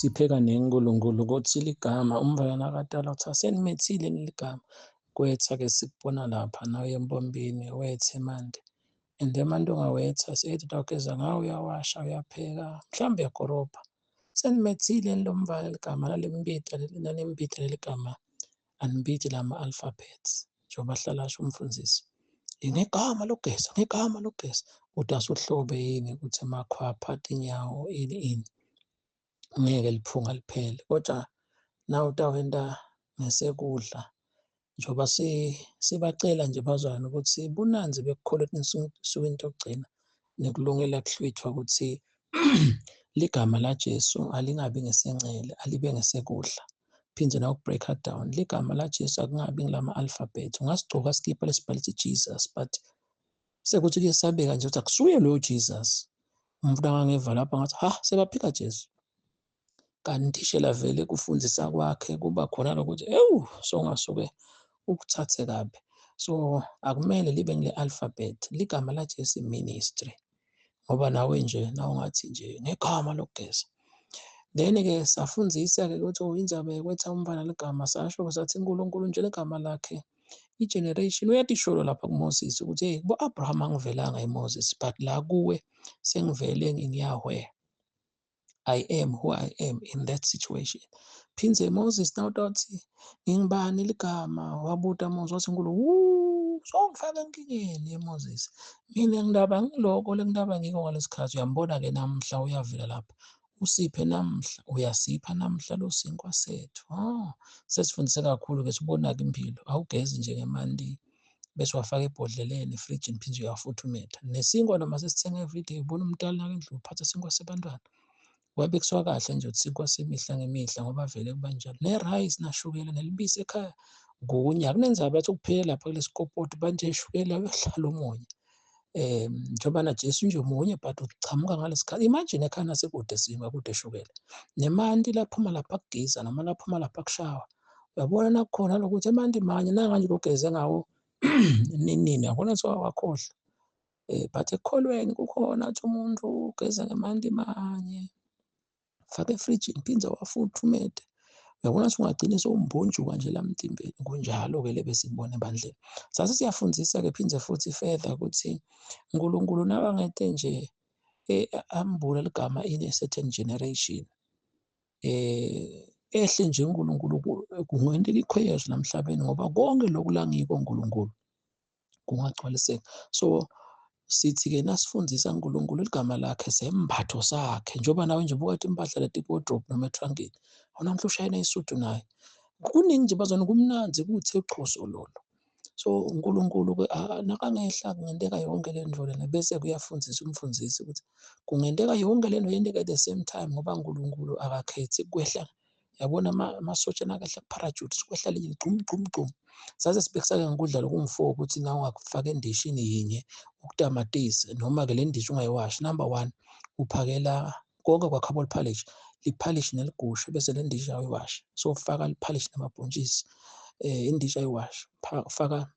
Usiphe kaningi uNkulunkulu ukuthi ligama umntwana nakatalwa kuthiwa senimethile leli gama. Kwetha-ke sikubona lapha nawe empompini wethe emanti and emanti ongawetha sethi utawugeza ngawo, uyawasha, uyapheka, mhlawumbe uyakorobha. Senimethile lo mfana ligama nalimbita nalimbita leli gama anibiti lama-alphabets njengoba ahlala asho umfundisi. Ngegama lokugeza, ngegama lokugeza. Uthi asuhlobe yini ukuthi amakhwapha, tinyawo, ini ini. Ngeke liphunga liphele kodwa nawe utawenta ngesekudla njengoba sibacela nje bazwane ukuthi bunanzi bekukholwa etinsukwini tokugcina nekulungela kuhlwithwa ukuthi ligama laJesu alingabi ngesencele alibe ngesekudla phinde nawe break down ligama laJesu akungabi ngilama-alphabet ungasigcoka sikipa lesibhala lithi Jesus but sekuthi kuyesabeka nje ukuthi akusuye loyo Jesus. Umuntu angangeva lapha ngathi ha sebaphika Jesu. Kanti thishela vele kufundisa kwakhe kuba khona lokuthi ewu songasuke ukuthathe kabi. So akumele libe ngile alphabet, ligama laJesu ministry. Ngoba nawe nje nawungathi nje ngegama lokugeza. Then-ke safundisa-ke ukuthi oh indzaba yokwetha umntwana ligama sasho sathi uNkulunkulu nje ligama lakhe i-generation uyatisholo lapha kuMoses ukuthi hey kubo-Abraham angivelanga eMoses but la kuwe sengivele nginguYahweh. I am who I am in that situation. Phindze Moses nawutawuthi ngingubani ligama wabuta Moses wathi uNkulunkulu songifaka enkingeni Moses. Mina ngindaba ngiloko lengindaba ngiko ngalesikhathi uyambona-ke namhla uyavela lapha usiphe namhla uyasipha namhla lo sinkwa sethu. Oh, sesifundise kakhulu-ke sibona-ke impilo awugezi nje ngemanti bese wafaka ebhodleleni efrijini phinde uyafuthumeta nesinkwa noma sesithenga everyday ubona umntwana nakendlu uphatha isinkwa sebantwana wabekiswa kahle nje ukuthi isinkwa semihla ngemihla ngoba vele kuba njalo ne-rice nashukela nelibisi ekhaya kunye akunenzaba bathi ukuphela lapha kulesi kopoti banje shukela uyohlala omunye njengoba na Jesu nje munye but uchamuka ngalesikhathi imagine ekhaya nasekude sinkwa kude shukela nemanti laphuma lapha kugiza noma laphuma lapha kushawa uyabona nakukhona lokuthi emanti manye nanganje ugeze ngawo ninini yabona sewawakhohlwa but ekukholweni kukhona athi umuntu ugeza ngemanti manye faka efrijini phinde wafuthumete uyabona ukuthi ungagcine sewumbunjuka nje la mtimbeni kunjalo-ke le besikubona ebandleni sase siyafundisa-ke phinde futhi further ukuthi uNkulunkulu nakangete nje ambule ligama in a certain generation ehle nje uNkulunkulu kungenteka ikhweyezwe lamhlabeni ngoba konke lokhu langiko uNkulunkulu kungagcwaliseka. So sithi-ke nasifundisa uNkulunkulu igama lakhe sembatho sakhe njengoba nawe nje buka impahla leti wardrobe noma etrankini awunamhla ushayina isudu naye kuningi nje bazona kumnanzi kuthe choso lolo. So uNkulunkulu-ke nakangehla kungenteka yonke le nto lena bese kuyafundisa umfundisi ukuthi kungenteka yonke le nto yenteka at the same time ngoba uNkulunkulu akakhethi kwehla yabona amasotsha nakehla ku-parachute kwehla linye gxum gxum gxum sase sibekisake ngokudla lokungu-four ukuthi na ungakufaka endishini yinye ukutamatisi noma-ke le ndishi ungayiwashi. Number one, uphakela konke kwakhabo liphalishi liphalishi neligusha bese le ndishi ayiwashi so faka liphalishi namabhontshisi indishi ayiwashi faka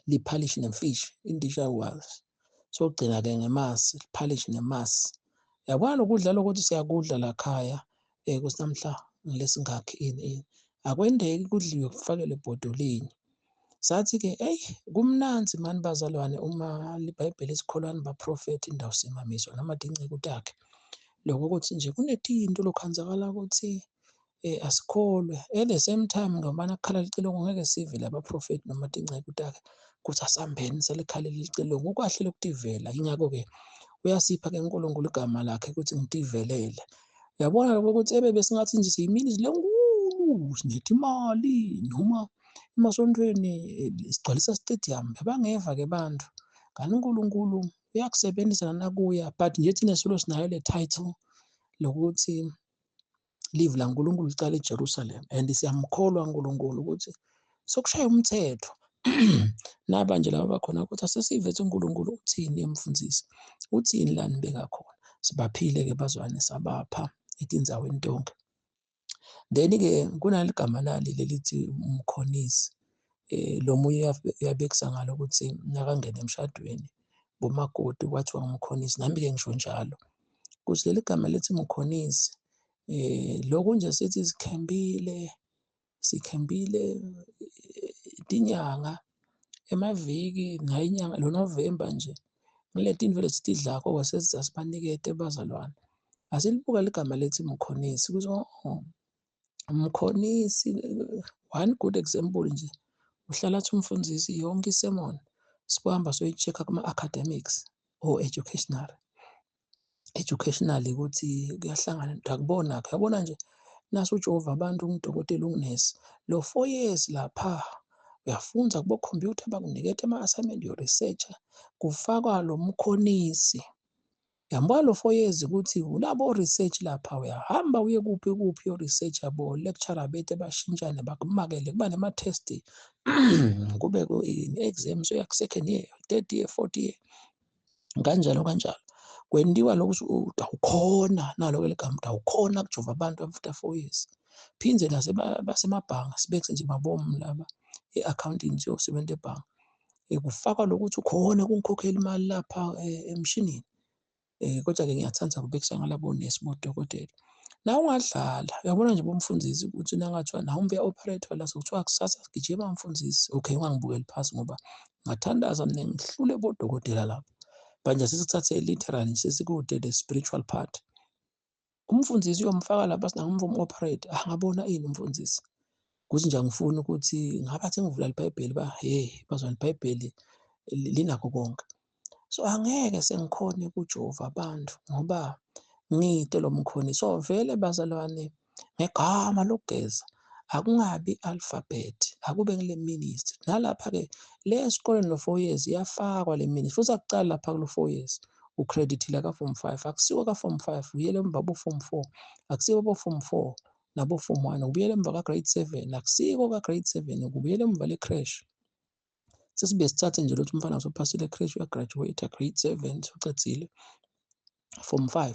liphalishi nemfishi indishi ayiwashi sogcina-ke ngemasi liphalishi nemasi yabona lokudla lokuthi siyakudla lakhaya kuthi namhla ngilesingakhi ini ini akwendeki kudliwe kufakelwe ebhodolini. Sathi-ke eyi kumnanzi mani bazalwane uma iBhayibheli esikholwani baprofethi indawo simamiswa noma tinceku takhe. Lokho ukuthi nje kunetinto lokhanzakala ukuthi asikholwe at the same time ngoba nakukhala licilongo ngeke sive labaprofethi noma tinceku takhe ukuthi asambeni selikhalele licilongo kukahle lokutivela. Yingakho-ke uyasipha-ke uNkulunkulu igama lakhe ukuthi ngitivelele. Uyabona lokho ukuthi ebe besingathi nje siyimini lenkulu sinetha imali noma emasontweni sigcwalisa stadium bebangeva-ke bantu kanti uNkulunkulu uyakusebenzisa nakuya but nje thina solo sinayo le title lokuthi live laNkulunkulu licala eJerusalem and siyamkholwa uNkulunkulu ukuthi sokushaya umthetho naba nje laba bakhona ukuthi asesive ethi uNkulunkulu uthini emfundisi uthini la nibeka khona sibaphile-ke bazwane sabapha etindzaweni tonke. Then-ke kunaligama nali lelithi umkhonisi lo munye uyabekisa ngalo ukuthi nakangena emshadweni bomakoti kwathiwa ngumkhonisi nami-ke ngisho njalo ukuthi leli gama lithi mkhonisi Lokhu nje sithi sikhembile, sikhembile tinyanga, emaviki nayo inyanga lo November nje ngile tinto lesitidlako sesibanikete bazalwane. Asilibuke ligama lethi Mkhonisi ukuthi oh Mkhonisi, one good example nje uhlala athi umfundisi yonke isemon sikuhamba soyi-check-a kuma-academics or educational. Educationally ukuthi kuyahlangana akubona-ke uyabona nje nasi ujova abantu ungudokotela ungunesi lo 4 years lapha uyafunza kubo-computer bakuniketa ama-assignment yo-researcher kufakwa lo mkhonisi. Uyambona lo 4 years ukuthi ulabo research lapha uyahamba uye kuphi kuphi yo-research yabo lecturer bethe bashintshane bakumakele kuba nema-test kube i-exam so ku-second year, third year, fourth year, kanjalo kanjalo. Kwentiwa lokhu utawukhona nalo-ke ligama utawukhona kujova abantu after 4 years. Phindze basemabhanga sibekise nje mabomu laba i-accounting nje osebenza ebhanga kufakwa lokuthi ukhona ukungikhokhela imali lapha emshinini. Kodwa-ke ngiyathanda ukubekisa ngalabo nesi bodokotela. Nawe ungadlala uyabona nje bomfundisi ukuthi nangathiwa nawe uya-operate-wa la sekuthiwa kusasa gijima mfundisi. Okay, ungangibukeli phasi ngoba ngathandaza mina ngihlule bodokotela lapho. But nje sesithathe literally sesikude the spiritual part. Umfundisi uyomfaka lapha sinangumva um-operate angabona ini umfundisi. Kuthi nje angifuni ukuthi ngabe ngivula iBhayibheli ba hey bazwana iBhayibheli linakho konke. So angeke sengikhone ukujova abantu ngoba ngide lo mkhoni. So vele bazalwane ngegama lokugeza akungabi alphabet akube ngile ministry. Nalapha-ke le esikoleni lo 4 years iyafakwa le ministry futhi akucali lapha kulo 4 years ucreditile ka-form 5 akusiwo ka-form 5 uyele emva bo-form 4 akusiwo bo-form 4 nabo-form 1 ubuyele emva ka-grade 7 akusiko ka-grade 7 kubuyele emva le-creche. Sesibuye sithathe nje lokuthi umfana usophasile creche uyagraduate grade 7 ucedzile form 5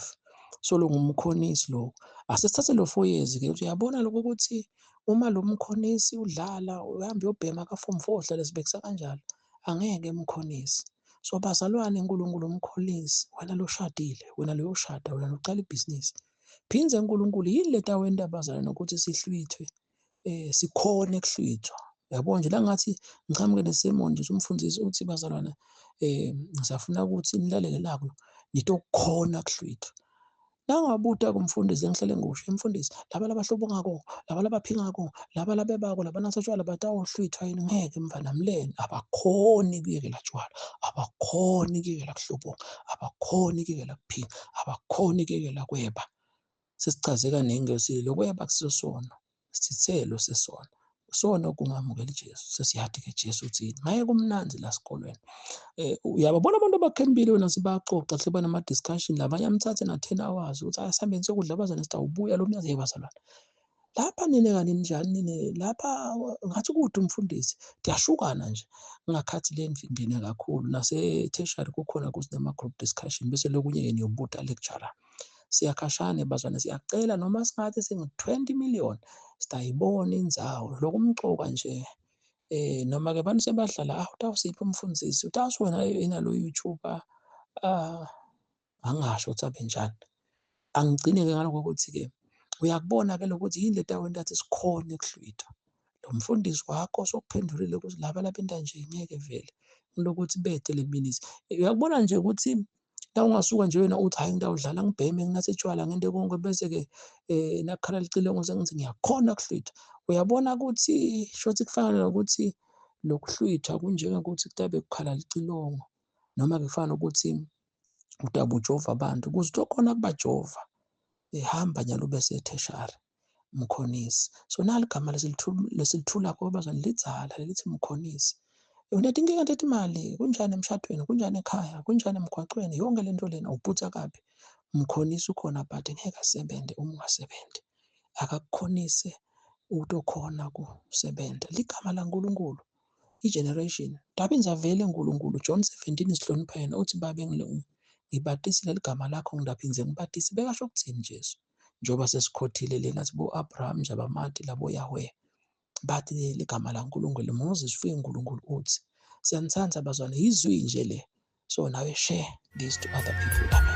so lo ngumkhonisi lo. Asesithathe lo 4 years ke uyabona lokho ukuthi uma lo mkhonisi udlala uhambe uyobhema ka-form 4 hlale sibekisa kanjalo angeke emkhonisi. So bazalwane uNkulunkulu umkhonisi wena loshadile wena loyoshada wena locala ibhizinisi phindze uNkulunkulu yini leta wenta bazalwane ukuthi sihlwithwe sikhone kuhlwithwa. Yabo nje la ngathi ngiqhamuke nesemon nje umfundisi uthi bazalwane ngisafuna ukuthi nilalele lako nitokukhona kuhlwithwa. Nangabuta kumfundisi engihlale ngikusho emfundisi laba labahlobongako laba labaphingako laba labebako labanatha tshwala batawuhlwithwa yini? Ngeke mfana mleni abakhoni kuyekela tshwala, abakhoni kuyekela kuhlobonga, abakhoni kuyekela kuphinga, abakhoni kuyekela kweba. Sesichaze kaningi ukuthi lokweba akusiso sono, sithelo sesono. Sono kungamukeli Jesu. Sesiyathi-ke Jesu uthini maye kumnandi la sikolweni. Uyababona abantu abakhembile wena sibaxoxa hle banama-discussion labanye amthathe na-10 hours ukuthi asihambeni siyokudla abazalwane sitawubuya lo mnyazi bazalwane lapha nine kanti ninjani nine lapha ngathi kude umfundisi tiyashukana nje ngakhathi le ngene kakhulu nase-tertiary kukhona kuthi nama-group discussion bese lokunye-ke niyobuta lecturer. Siyakhashane bazwane siyacela noma singathi singu-20 million sitayibona indzawo lokumcoka nje noma-ke abantu sebadlala ah utawusiphi umfundisi utawusi wena inalo YouTuber ah angasho ukuthi abe njani. Angigcine-ke ngalokho ukuthi-ke uyakubona-ke lokuthi yini le tawenta athi sikhone kuhlwithwa lo mfundisi wakho sokuphendulile ukuthi laba labenta nje ngeke vele lokuthi bete le ministry. Uyakubona nje ukuthi la ungasuka nje wena uthi hhayi ngitawudlala ngibheme nginathe tshwala ngente konke bese-ke nakukhala licilongo sengithi ngiyakhona kuhlwithwa. Uyabona ukuthi shothi kufana nokuthi lokuhlwithwa kunjengokuthi kutabe kukhala licilongo noma-ke kufana nokuthi utabe ujova abantu ukuze utokhona kubajova ehamba nyalo bese tertiary mkhonisi. So nali igama lesilithulako bazalwane lidzala lelithi mkhonisi. Unetinkinga tetimali kunjani emshadweni kunjani ekhaya kunjani emgwacweni yonke lento lena ubhutha kabi mkhonisi ukhona but ngeke asebenze uma ungasebenzi akakukhonise utokhona kusebenza. Ligama laNkulunkulu i-generation ndaphinza vele uNkulunkulu John 17 sihlonipha yena uthi babe ngibatisile ligama lakho ngidaphinze ngibatise bekasho ukuthini Jesu njengoba sesikhothile lena sibo Abraham nje abamati labo Yahweh bathi ligama laNkulunkulu Moses ufike uNkulunkulu uthi siyanithanda bazwane yizwi nje le. So nawe share this to other people. Amen.